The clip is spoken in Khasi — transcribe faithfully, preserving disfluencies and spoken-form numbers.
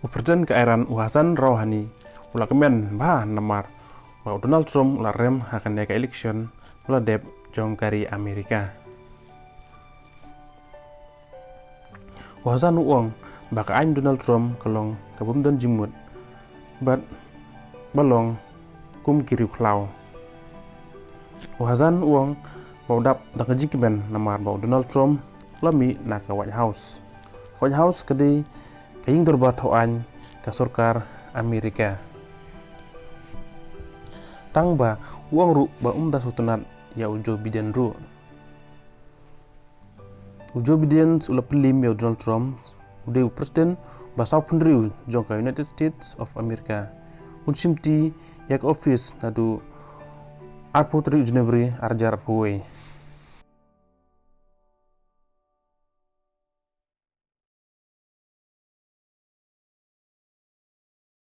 U President ka Iran u Hassan Rouhani u la kmen bha namar ba u Donald Trump u la rem ha kane ka election ba la dep jong ka ri Amerika. U Hassan u ong ba ka aiñ Donald Trump ka long ka bym don jingmut bad ba long kum ki riewkhlaw. U Hassan u ong ba u dap da ka jingkmen namar ba u Donald Trump u la mih na ka White House. Ka White House ka dei ka ïingdorbar thaw aiñ ka sorkar Amerika. Tang ba u ong ruh ba um da sngewtynnat ïa u Joe Biden ruh. U Joe Biden u la pynliem ïa u Donald Trump u dei u President ba sawphew hynriew jong ka United States of America. Un shimti ïa ka office naduh arphew tarik January arhajar arphew wei.